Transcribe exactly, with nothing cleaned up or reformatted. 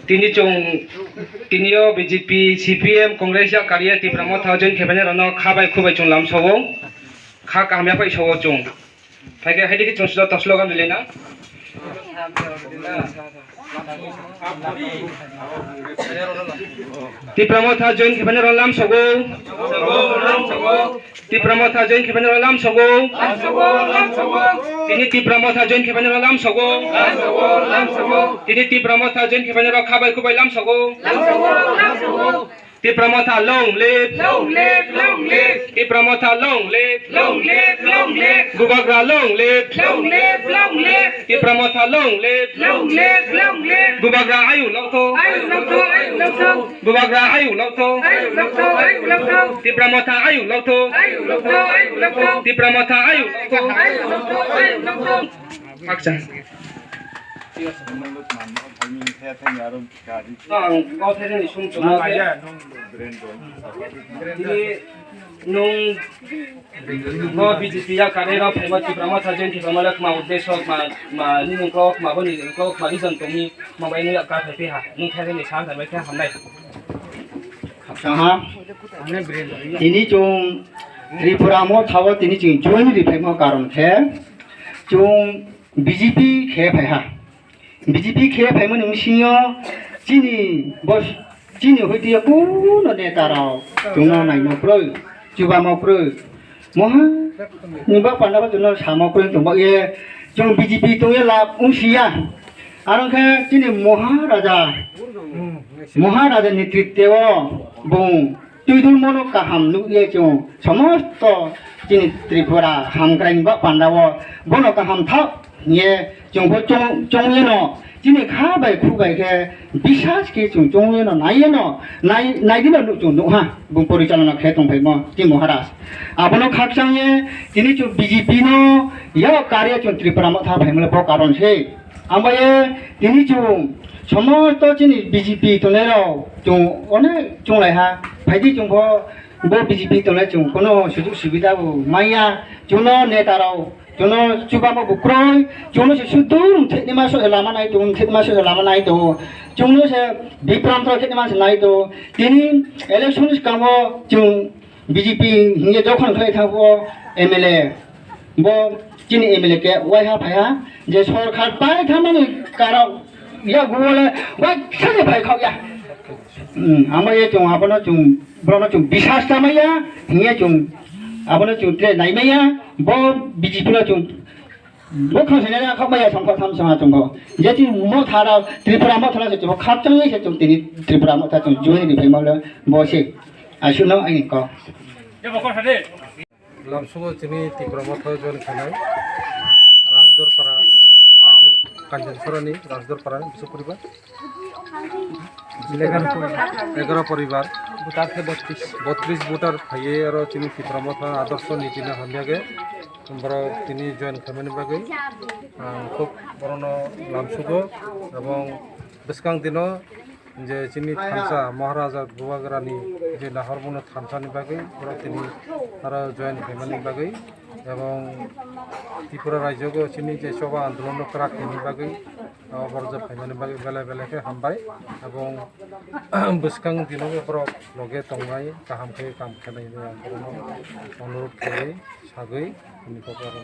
Tini chwng, tini o B J P, C P M, Congress yak kariya Tipra Motha join khe phainai rokno kha bai khu bai chwng lam sogo. Kha kaham ya pai sogo chwng. Phaikhe haidi khe chwng sida ta slogan rwlai na. Tipra Motha join khe phainai rok lam sogo. Tipra Motha join khe phainai rok lam sogo. Tini Tipra Motha join khe phainai rok lam sogo. Tini Tipra Motha join khe phainai rok kha bai khu bai lam sogo. Tipra Motha long live. Long live, long live. Tipra Motha long live. Long live, long live. Bubagra long live. Long live, long live. Tipra Motha long live. Long live, long live. Bubagra ayu lokto. Ayu lokto, ayu lokto. Bubagra ayu lokto. Ayu lokto, ayu lokto. Tipra Motha ayu lokto. Ayu lokto, ayu lokto. Tipra Motha ayu lokto. Ayu lokto, ayu lokto. Akcha. Ang kau thai ni sum chuma khe. Tini nung bo B J P ya kare rok phaima Tipra Motha join Tipra Motha ma uddesho ma, ma ni nung kok ma bo ni nung kok ma reason tongni ma bai nung ya ka phai ha nung thai ni san thai khe hamnai. Saha. Tini chwng Tripura Motha o tini chwng join ri phaima karon khe chwng B J P khe phai ha. B J P khe phaimani bisingo chini bo, chini hoite kuno neta rok chwngno naimo kwrwi, chubamo kwrwi. Moha ni ba panda bo chwngno samo kwrwi tongba ye chwng B J P tongya lab wngsiya. Aro khe chini Maharaja, Maharaja ni trittewo bung Twidulmono kaham nukye chwng somosto chini Tripura hamkraini ba pandao bono kaham thao hinye chwngbo chong-, chongyeno chini kha bai khu bai khe bisas khe chwng chongyeno naiyeno nai-, naidino nuk chwng nukha bung porichalona khe tongphaimo chini Maharaj. Abono khakchangye tini chwng B J P no yao karya chwng Tripura motha phaimole bo karon se. Ambaye tini chwng somosto chini B J P tongnai rok chwng onek chwnglai ha. Phaidi chwng bo, bo B J P tongnai chwng kono sujuk subida bo maya. Chwngno neta rok chwngno chubamo bo kwrwi. Chwngno se sudur theknima so lama nai tongo, theknima so lama nai tongo. Chwngno se bipranto theknima se nai tongo. Tini election ni swkango chwng B J P hinye jokhon khlai thango M L A, bo chini M L A khe waiha phaiha je sorkar pai thamani karon ya guwale waisa je phai khao ya. Hmm, amo ye chwng abono chwng bono chwng bisas chamaya hinye chwng abono chwng tre naimaya bo B J P no chwng Bo khang sene na khok maya songkho tham songha tongkho. Jeti mo thara Tripura mo thara se chwng khap chang se chwng tini Tripura mo thara chwng join ni phai mo le bo se. Asuno ani ko. Lamsugo chini Tripura mo thara join khanai. Rajdorpara Kanchon, Kanchonsorani Rajdorpara Bisupuriba. Egaroh poribar. Botris voter phaiye aro chini Tipra Motha adorsho niti no hamya ge borok tini join khaimani bagwi ang khub borokno lamsugo ebong bwskang dino je chini thansa Maharaja Bubagrani je nahormano thansani bagwi borok tini aro join khaimani bagwi ebong Tripura rajyogo chini je choba andolonno kwrak khaimani bagwi o borok je phaimani bagwi belai belai khe hambai. Ebong bwskang dino borok loge tongnai kaham khe kam khlainai hinwi ang borokno onurot khlaiwi sagwi hwnwi kok aro.